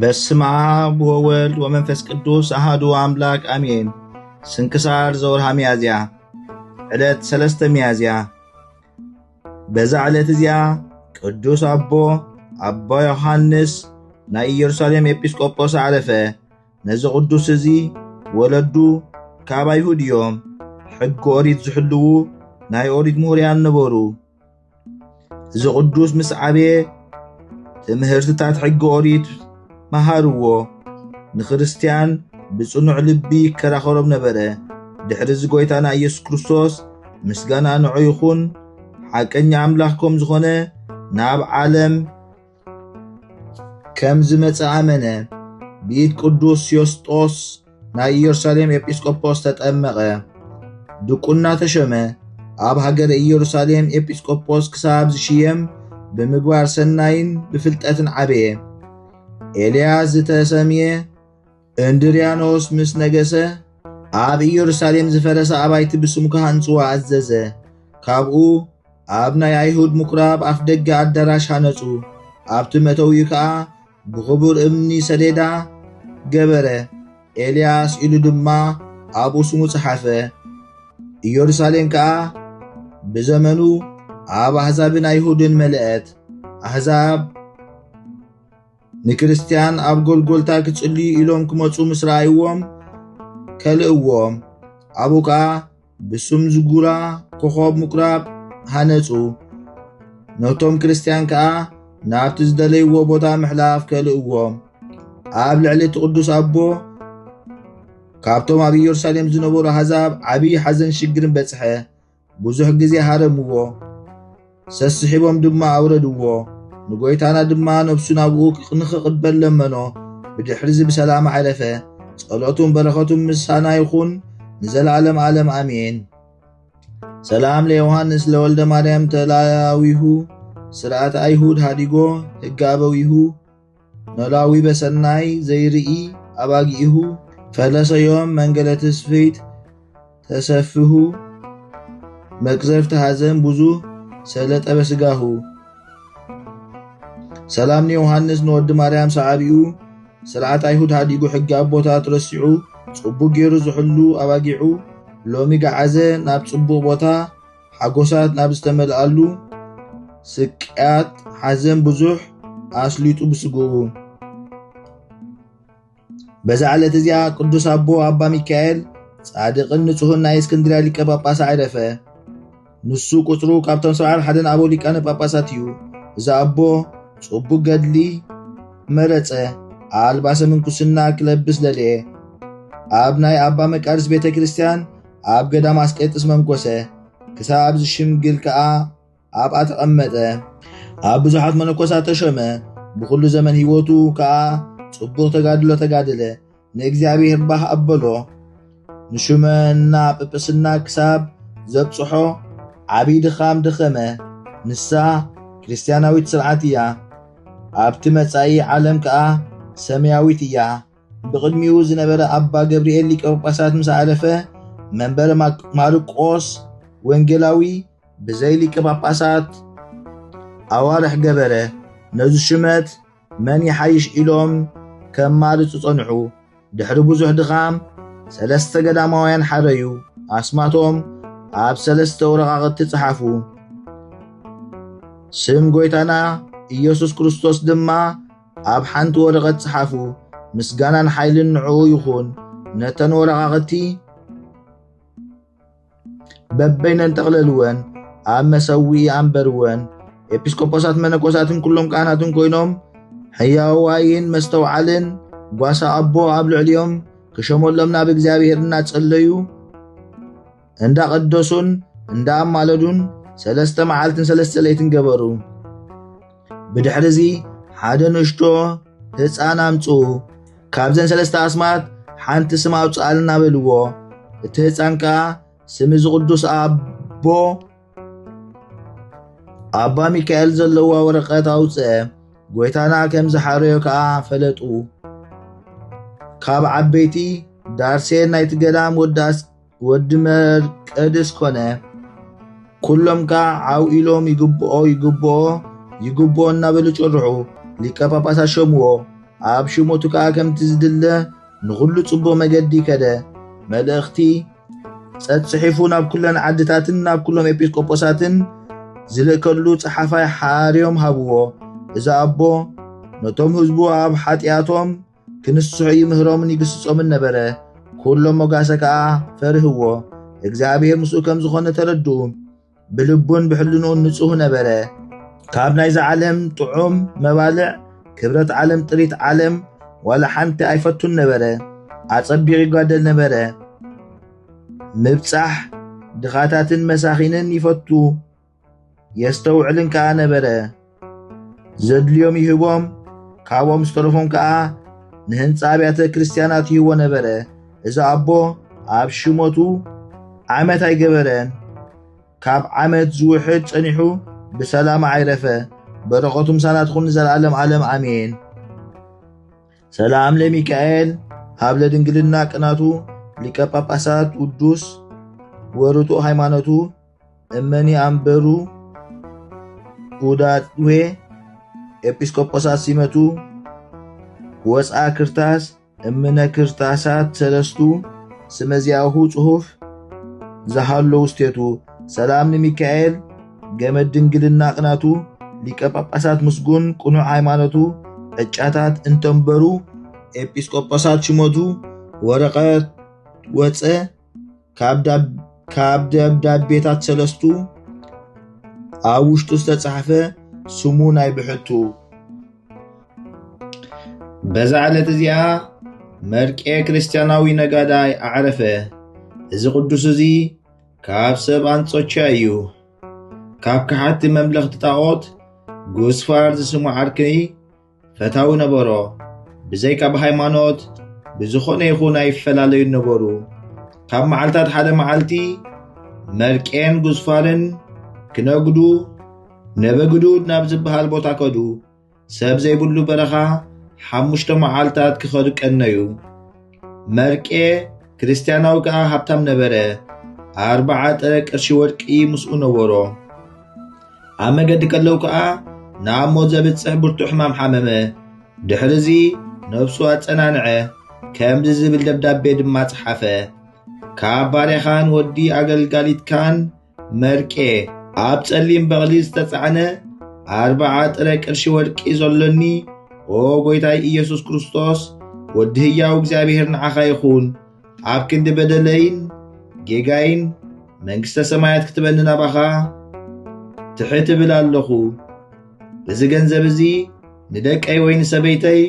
በስመ አብ ወወልድ ወመንፈስ ቅዱስ አሐዱ አምላክ አሜን። ስንክሳር ዘወርሃ ሚያዝያ፣ ዕለት ሰለስተ ሚያዝያ። በዛ ዕለት እዚኣ ቅዱስ ኣቦ ኣባ ዮሃንስ ናይ ኢየሩሳሌም ኤጲስቆጶስ ዓረፈ። ነዚ ቅዱስ እዚ ወለዱ ካብ ኣይሁድ እዮም፣ ሕጊ ኦሪት ዝሕልዉ ናይ ኦሪት ምሁርያን ነበሩ። እዚ ቅዱስ ምስ ዓበየ ትምህርትታት ሕጊ ኦሪት መሃርዎ። ንክርስትያን ብጽኑዕ ልቢ ይከራኸሮም ነበረ። ድሕሪ እዚ ጎይታና ኢየሱስ ክርስቶስ ምስጋና ንዑ ይኹን፣ ሓቀኛ ኣምላኽ ከም ዝኾነ ናብ ዓለም ከም ዝመጸ ኣመነ። ብኢድ ቅዱስ ዮስጦስ ናይ ኢየሩሳሌም ኤጲስቆጶስ ተጠመቐ። ድቁና ተሸመ። ኣብ ሃገረ ኢየሩሳሌም ኤጲስቆጶስ ክሳብ ዝሽየም ብምግባር ሰናይን ብፍልጠትን ዓበየ። ኤልያስ ዝተሰምየ እንድርያኖስ ምስ ነገሰ፣ ኣብ ኢየሩሳሌም ዝፈረሰ ኣባይቲ ብስሙ ክሃንጽዋ ኣዘዘ። ካብኡ ኣብ ናይ ኣይሁድ ምኩራብ ኣፍደገ ኣዳራሽ ሃነጹ። ኣብቲ መእተዊኡ ከኣ ብኽቡር እምኒ ሰሌዳ ገበረ። ኤልያስ ኢሉ ድማ ኣብኡ ስሙ ጸሓፈ። ኢየሩሳሌም ከኣ ብዘመኑ ኣብ ኣህዛብን ኣይሁድን መለአት። ኣህዛብ ንክርስትያን ኣብ ጎልጎልታ ክጽልዩ ኢሎም ክመጹ ምስ ረኣይዎም ከልእዎም። ኣብኡ ከኣ ብስም ዝጉራ ኮኾብ ምኩራብ ሃነጹ። ነቶም ክርስትያን ከኣ ናብቲ ዝደለይዎ ቦታ ምሕላፍ ከልእዎም። ኣብ ልዕሊ እቲ ቅዱስ ኣቦ ካብቶም ኣብ ኢየሩሳሌም ዝነበሩ ኣህዛብ ዓብዪ ሓዘን ሽግርን በጽሐ። ብዙሕ ግዜ ሃረምዎ፣ ሰስሒቦም ድማ ኣውረድዎ። ንጎይታና ድማ ነፍሱ ናብኡ ንኽቕበል ለመኖ። ብድሕርዚ ብሰላም ዓረፈ። ጸሎቱን በረኸቱን ምሳና ይኹን ንዘለዓለም ዓለም ኣሜን። ሰላም ለዮሃንስ ለወልደ ማርያም ተላዊሁ ስርዓተ ኣይሁድ ሃዲጎ ህገ ኣበዊሁ ኖላዊ በሰናይ ዘይርኢ ኣባጊኢሁ ፈለሰዮም መንገለ ትስፍይት ተሰፍሁ መቅዘፍቲ ሃዘን ብዙ ሰለጠበ ስጋሁ። ሰላም ንዮሃንስ ንወዲ ማርያም ሰዓቢኡ ስርዓት ኣይሁድ ሃዲጉ ሕጊ ኣቦታት ረሲዑ ጽቡቅ ገይሩ ዝሕሉ ኣባጊዑ ሎሚ ገዓዘ ናብ ጽቡቅ ቦታ ሓጎሳት ናብ ዝተመልኣሉ ስቅያት ሓዘን ብዙሕ ኣስሊጡ ብስግኡ። በዛ ዕለት እዚኣ ቅዱስ ኣቦ ኣባ ሚካኤል ጻድቕን ንጹህን ናይ እስክንድርያ ሊቀ ጳጳስ ኣዕረፈ። ንሱ ቁጽሩ ካብቶም ሰብዓን ሓደን ኣበው ሊቃነ ጳጳሳት እዩ። እዚ ኣቦ ጽቡቅ ገድሊ መረጸ። ኣልባሰ ምንኩስና ክለብስ ደልየ። ኣብ ናይ ኣባ መቃርስ ቤተ ክርስቲያን ኣብ ገዳም ኣስቄጥስ መንኮሰ። ክሳብ ዝሽምግል ከኣ ኣብኣ ተቐመጠ። ኣብ ብዙሓት መነኮሳት ተሾመ። ብኹሉ ዘመን ህይወቱ ከኣ ጽቡቕ ተጋድሎ ተጋደለ። ንእግዚኣብሔር ባህ ኣበሎ። ንሹመና ጵጵስና ክሳብ ዘብጽሖ ዓብዪ ድኻም ደኸመ። ንሳ ክርስትያናዊት ስርዓት እያ። ኣብቲ መጻኢ ዓለም ከኣ ሰማያዊት እያ። ብቕድሚኡ ዝነበረ ኣባ ገብርኤል ሊቀ ጳጳሳት ምስ ዓረፈ፣ መንበረ ማ-፣ ማርቆስ ወንጌላዊ ብዘይ ሊቀ ጳጳሳት ኣዋርሕ ገበረ። ነዚ ሹመት መን ይሓይሽ ኢሎም ከማርጹ ጸንሑ። ድሕሪ ብዙሕ ድኻም፣ ሰለስተ ገዳማውያን ሓረዩ። ኣስማቶም ኣብ ሰለስተ ወረቓቕቲ ጸሓፉ። ስም ጐይታና ኢየሱስ ክርስቶስ ድማ ኣብ ሓንቲ ወረቐት ጸሓፉ። ምስጋናን ሓይልን ንዕኡ ይኹን። ነተን ወረቓቕቲ በበይነን ጠቕለልወን፣ ኣብ መሰውኢ ኣንበርወን። ኤጲስቆጶሳት መነኮሳትን ኩሎም ካህናትን ኮይኖም፣ ሕያዋይን መስተውዓልን ጓሳ ኣቦ ኣብ ልዕሊኦም ክሸመሎም ናብ እግዚኣብሔር እናጸለዩ፣ እንዳቐደሱን እንዳኣማለዱን ሰለስተ መዓልትን ሰለስተ ለይትን ገበሩ። ብድሕርዚ ሓደ ንእሽቶ ህፃን ኣምፅኡ። ካብዘን ሰለስተ ኣስማት ሓንቲ ስም ኣውፅኣልና በልዎ። እቲ ህፃን ከኣ ስም እዚ ቅዱስ ኣቦ ኣባ ሚካኤል ዘለዋ ወረቐት ኣውፅአ። ጐይታና ከም ዝሓረዮ ከኣ ፈለጡ። ካብ ዓበይቲ ዳርሴን ናይቲ ገዳም ወዲ ኣስ-፣ ወዲ መርቀድስ ኮነ። ኩሎም ከኣ ዓው ኢሎም ይግብኦ፣ ይግብኦ፣ ይግብኦ እናበሉ ጭርሑ። ሊቀ ጳጳሳት ሸምዎ። ኣብ ሽሞቱ ከኣ ከምቲ ዝድለ ንኹሉ ጽቡቕ መገዲ ከደ። መልእኽቲ ጸጽሒፉ ናብ ኩለን ዓድታትን ናብ ኩሎም ኤጲስቆጶሳትን ዝልእከሉ ጸሓፋይ ሓርዮም ሃብዎ። እዚ ኣቦ ነቶም ህዝቡ ኣብ ሓጢኣቶም ክንስሑ ይምህሮምን ይግስጾምን ነበረ። ኩሎም ሞጋሰ ከኣ ፈርህዎ። እግዚኣብሔር ምስኡ ከም ዝኾነ ተረድኡ። ብልቡን ብሕልንኡን ንጹህ ነበረ። ካብ ናይዛ ዓለም ጥዑም መባልዕ፣ ክብረት ዓለም፣ ጥሪት ዓለም ዋላ ሓንቲ ኣይፈቱን ነበረ። ኣጸቢቑ ይጓደል ነበረ። ምብጻሕ ድኻታትን መሳኺንን ይፈቱ የስተውዕልን ከኣ ነበረ። ዘድልዮም ይህቦም፣ ካብኦም ዝተረፎም ከኣ ንህንጻ ኣብያተ ክርስቲያናት ይህቦ ነበረ። እዚ ኣቦ ኣብ ሽሞቱ ዓመት ኣይገበረን። ካብ ዓመት ዝውሕድ ጸኒሑ ብሰላም ዓይረፈ። በረኸቱ ምሳና ትኹን ንዘለዓለም ዓለም ኣሜን። ሰላም ለሚካኤል ሃብለ ድንግልና ቅናቱ ሊቀ ጳጳሳት ውዱስ ወርቱ ሃይማኖቱ እመኒ ኣንበሩ ኡዳዌ ኤጲስቆጶሳት ሲመቱ ወፅኣ ክርታስ እምነ ክርታሳት ሰለስቱ ስመዚያሁ ጽሑፍ ዝሃሎ ውስቴቱ ሰላም ንሚካኤል ገመድ ድንግልና ቅናቱ ሊቀ ጳጳሳት ምስጉን ቅኑዕ ሃይማኖቱ ዕጫታት እንተንበሩ ኤጲስቆጶሳት ሽሞቱ ወረቐት ወፀ ካብ ዳብ-፣ ካብ ደብዳቤታት ሰለስቱ ኣብ ውሽጡ ዝተጻሕፈ ስሙ ናይ ብሕቱ። በዛ ዕለት እዚኣ መርቄ ክርስትያናዊ ነጋዳይ ኣዕረፈ። እዚ ቅዱስ እዚ ካብ ሰብ ኣንጾችያ እዩ። ካብ ከሓድቲ መምለኽቲ ጣዖት ጉስፋር ዝስሙ ዓርኪ ፈታዊ ነበሮ። ብዘይካ ብሃይማኖት ብዝኾነ ይኹን ኣይፈላለዩን ነበሩ። ካብ መዓልታት ሓደ መዓልቲ መርቄን ጉስፋርን ክነግዱ ነበግዱድ ናብ ዝበሃል ቦታ ከዱ። ሰብ ዘይብሉ በረኻ ሓሙሽተ መዓልታት ክኸዱ ቀነዩ። መርቄ ክርስትያናዊ ከኣ ሃብታም ነበረ። ኣርብዓ ጥረ ቅርሺ ወርቂ ምስኡ ነበሮ። ኣብ መገዲ ከለዉ ከኣ ናብ ሞት ዘብጽሕ ብርቱዕ ሕማም ሓመመ። ድሕርዚ ነፍሱ ኣጸናንዐ። ከምዚ ዝብል ደብዳቤ ድማ ጸሓፈ። ካብ ባርያኻን ወዲ ኣገልጋሊትካን መርቄ ኣብ ጸሊም በቕሊ ዝተጻዕነ ኣርብዓ ጥረ ቅርሺ ወርቂ ዘሎኒ፣ ኦ ጐይታይ ኢየሱስ ክርስቶስ፣ ወዲ ህያው እግዚኣብሔር ንዓኻ ይኹን። ኣብ ክንዲ በደለይን ጌጋይን መንግስተ ሰማያት ክትበኒ ናባኻ ትሕት እብል ኣለኹ። እዚ ገንዘብ እዚ ንደቀይ ወይ ንሰበይተይ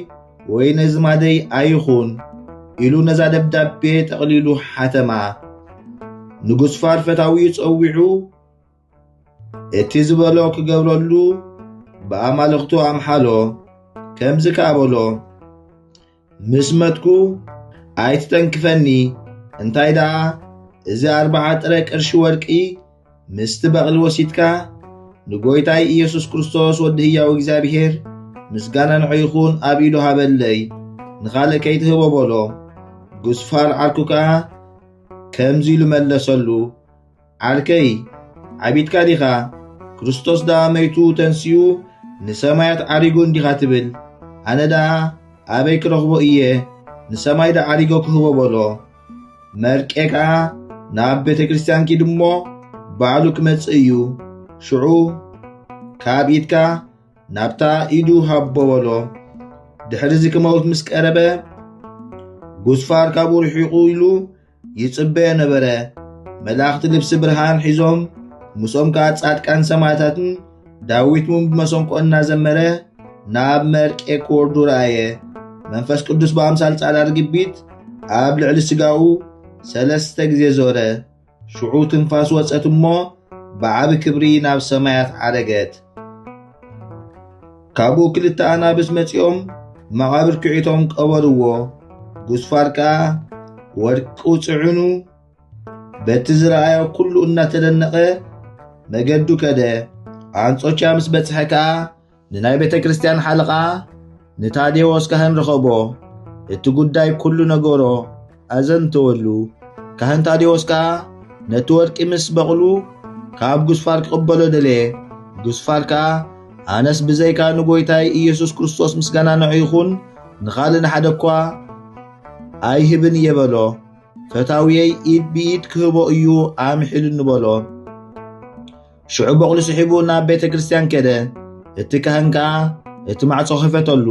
ወይ ነዝማደይ ኣይኹን ኢሉ ነዛ ደብዳቤ ጠቕሊሉ ሓተማ። ንጉስፋር ፈታዊኡ ጸዊዑ እቲ ዝበሎ ክገብረሉ ብኣማልኽቱ ኣምሓሎ። ከምዚ ከኣ በሎ፣ ምስ መትኩ ኣይትተንክፈኒ። እንታይ ደኣ እዚ ኣርብዓ ጥረ ቅርሺ ወርቂ ምስቲ በቕሊ ወሲድካ ንጎይታይ ኢየሱስ ክርስቶስ ወዲ ህያው እግዚኣብሔር ምስጋና ንዑ ይኹን ኣብ ኢዱ ሃበለይ፣ ንኻልእ ከይትህቦ በሎ። ጉስፋር ዓርኩ ከኣ ከምዚ ኢሉ መለሰሉ፣ ዓርከይ፣ ዓቢድካ ዲኻ? ክርስቶስ ደኣ መይቱ ተንሲኡ ንሰማያት ዓሪጉ እንዲኻ ትብል? ኣነ ደኣ ኣበይ ክረኽቦ እየ? ንሰማይ ደኣ ዓሪጎ ክህቦ በሎ። መርቄ ከኣ ናብ ቤተ ክርስቲያን ኪድ እሞ ባዕሉ ክመጽእ እዩ። ሽዑ ካብ ኢድካ ናብታ ኢዱ ሃቦ በሎ። ድሕርዚ ክመውት ምስ ቀረበ ጉስፋር ካብኡ ርሒቑ ኢሉ ይጽበዮ ነበረ። መላእኽቲ ልብሲ ብርሃን ሒዞም፣ ምስኦም ከኣ ጻድቃን ሰማዕታትን ዳዊት እውን ብመሰንቆ እናዘመረ ናብ መርቄ ክወርዱ ረኣየ። መንፈስ ቅዱስ ብኣምሳል ጻዕዳ ርግቢት ኣብ ልዕሊ ስጋኡ ሰለስተ ግዜ ዞረ። ሽዑ ትንፋስ ወጸት እሞ ብዓቢ ክብሪ ናብ ሰማያት ዓረገት። ካብኡ ክልተ ኣናብስ መጺኦም መቓብር ክዒቶም ቀበርዎ። ጉስፋር ከኣ ወርቁ ጽዕኑ በቲ ዝረኣዮ ኩሉ እናተደነቐ መገዱ ከደ። ኣንጾኪያ ምስ በጽሐ ከኣ ንናይ ቤተ ክርስቲያን ሓለቓ ንታዴዎስ ካህን ረኸቦ። እቲ ጉዳይ ኩሉ ነገሮ፣ ኣዘንተወሉ። ካህን ታዴዎስ ከኣ ነቲ ወርቂ ምስ በቕሉ ካብ ጉስፋር ክቕበሎ ደለየ። ጉስፋር ከኣ ኣነስ ብዘይካ ንጎይታይ ኢየሱስ ክርስቶስ ምስጋና ንዑ ይኹን ንኻልእ ንሓደ እኳ ኣይህብን እየ በሎ። ፈታውየይ ኢድ ብኢድ ክህቦ እዩ ኣምሒሉኒ በሎ። ሽዑ በቕሉ ስሒቡ ናብ ቤተ ክርስቲያን ከደ። እቲ ካህን ከኣ እቲ ማዕጾ ከፈተሉ።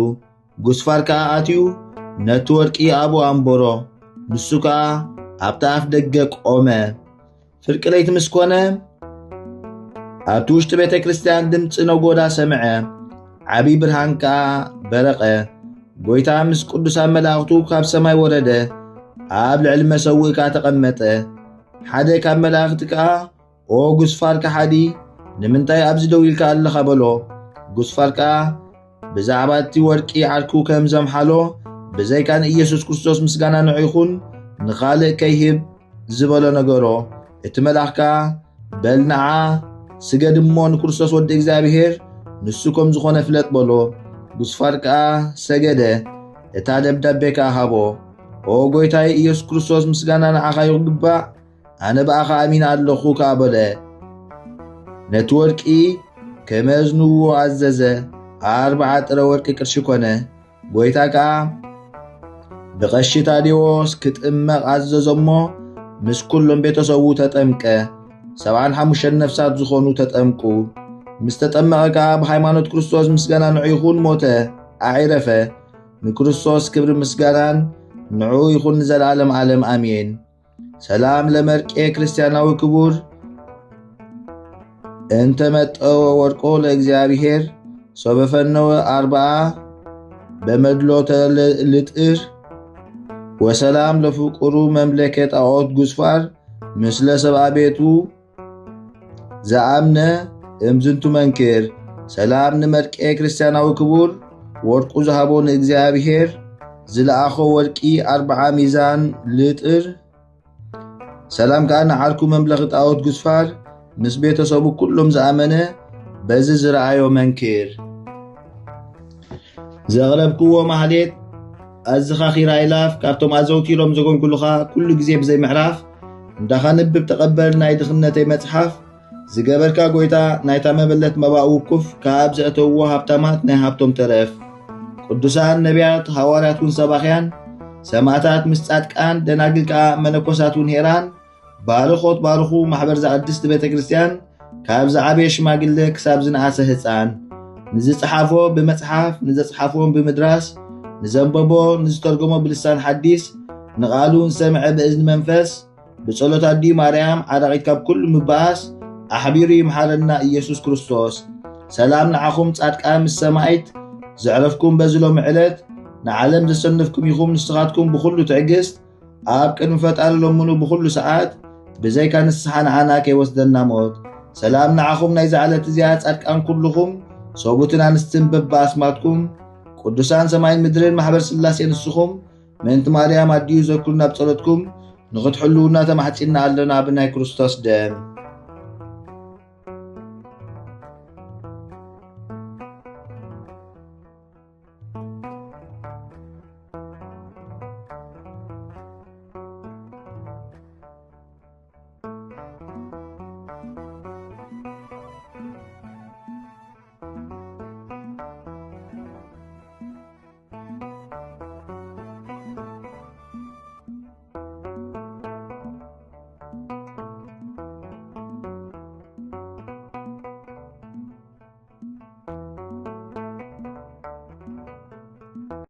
ጉስፋር ከኣ ኣትዩ ነቲ ወርቂ ኣብኡ ኣንበሮ። ንሱ ከኣ ኣብቲ ኣፍ ደገ ቆመ። ፍርቂ ለይቲ ምስ ኮነ፣ ኣብቲ ውሽጢ ቤተ ክርስቲያን ድምፂ ነጎዳ ሰምዐ። ዓብዪ ብርሃን ከኣ በረቐ። ጎይታ ምስ ቅዱሳን መላእኽቱ ካብ ሰማይ ወረደ፣ ኣብ ልዕሊ መሰውእ ከኣ ተቐመጠ። ሓደ ካብ መላእኽቲ ከኣ፣ "ኦ ጉስፋር ከሓዲ፣ ንምንታይ ኣብዚ ደው ኢልካ ኣለኻ?" በሎ። ጉስፋር ከኣ ብዛዕባ እቲ ወርቂ ዓርኩ ከም ዘምሓሎ፣ ብዘይካ ንኢየሱስ ክርስቶስ ምስጋና ንዑ ይኹን፣ ንኻልእ ከይህብ ዝበሎ ነገሮ። እቲ መልኣኽ ከኣ፣ "በል ንዓ ስገድ እሞ ንክርስቶስ ወዲ እግዚኣብሔር ንሱ ከም ዝኾነ ፍለጥ" በሎ። ጉስፋር ከኣ ሰገደ፣ እታ ደብዳቤ ከኣ ሃቦ። "ኦ ጎይታይ ኢየሱስ ክርስቶስ፣ ምስጋና ንዓኻ ይግባእ፣ ኣነ ብኣኻ ኣሚነ ኣለኹ" ከኣ በለ። ነቲ ወርቂ ከመዝንዎ ኣዘዘ። ኣርብዓ ጥረ ወርቂ ቅርሺ ኮነ። ጎይታ ከኣ ብቐሺ ታዴዎስ ክጥመቕ ኣዘዞ እሞ፣ ምስ ኩሎም ቤተሰቡ ተጠምቀ። ሰብዓን ሓሙሽተን ነፍሳት ዝኾኑ ተጠምቁ። ምስ ተጠመቐ ከኣ ብሃይማኖት ክርስቶስ ምስጋና ንዑ ይኹን ሞተ፣ ኣዒረፈ። ንክርስቶስ ክብሪ ምስጋናን ንዑ ይኹን ንዘለዓለም ዓለም ኣሜን። ሰላም ለመርቄ ክርስቲያናዊ ክቡር፣ እንተ መጠወ ወርቆ ለእግዚኣብሔር፣ ሶበ ፈነወ ኣርብዓ በመድሎ ተልጥር፣ ወሰላም ለፍቁሩ መምለከ ጣዖት ጉስፋር፣ ምስለ ሰብኣ ቤቱ ዘኣምነ እምዝንቱ መንክር። ሰላም ንመርቄ ክርስቲያናዊ ክቡር፣ ወርቁ ዝሃቦ ንእግዚኣብሔር ዝለኣኾ ወርቂ ኣርብዓ ሚዛን ልጥር። ሰላም ከኣ ንዓርኩ መምለኺ ጣዖት ጉስፋር፣ ምስ ቤተሰቡ ኩሎም ዝኣመነ በዚ ዝረኣዮ መንክር። ዘቕረብክዎ ማህሌት ኣዝኻኺራ ይላፍ፣ ካብቶም ኣዘውቲሮም ዘጎንጉሉኻ ኩሉ ግዜ ብዘይ ምዕራፍ፣ እንዳኻንብብ ተቐበል ናይ ድኽነተይ መጽሓፍ። ዝገበርካ ጎይታ ናይታ መበለት መባእ ውኩፍ፣ ካብ ዘእተውዎ ሃብታማት ናይ ሃብቶም ተረፍ። ቅዱሳን ነቢያት፣ ሃዋርያት እውን ሰባኽያን፣ ሰማዕታት ምስ ጻድቃን፣ ደናግል ከኣ መነኮሳት እውን ሄራን፣ ባርኾት ባርኹ ማሕበር ዘቅድስት ቤተ ክርስቲያን፣ ካብ ዝዓበየ ሽማግለ ክሳብ ዝነኣሰ ህፃን። ንዝጸሓፎ ብመጽሓፍ፣ ንዘጽሓፎን ብምድራስ፣ ንዘንበቦ፣ ንዝተርጎሞ ብልሳን ሓዲስ፣ ንቓሉ ንሰምዐ ብእዝኒ መንፈስ፣ ብጸሎት ኣዲኡ ማርያም ዓራቒት ካብ ኩሉ ምባኣስ ኣሕቢሩ ይምሓረና ኢየሱስ ክርስቶስ። ሰላም ንዓኹም ጻድቃን ምስ ሰማዒት ዘዕረፍኩም በዚ ሎሚ ዕለት፣ ንዓለም ዘሰነፍኩም ኢኹም። ንስኻትኩም ብኹሉ ትዕግስት ኣብ ቅድሚ ፈጣሪ ለምኑ ብኹሉ ሰዓት፣ ብዘይካ ንስሓ ንዓና ከይወስደና ሞት። ሰላም ንዓኹም ናይዛ ዕለት እዚኣ ጻድቃን ኩልኹም፣ ሰቡትን ኣንስትን በብኣስማትኩም፣ ቅዱሳን ሰማይን ምድርን ማሕበር ስላሴ ንስኹም፣ ምእንቲ ማርያም ኣዲኡ ዘክሩና ኣብ ጸሎትኩም፣ ንኽትሕልዉና ተማሕጺና ኣለና ብናይ ክርስቶስ ደም።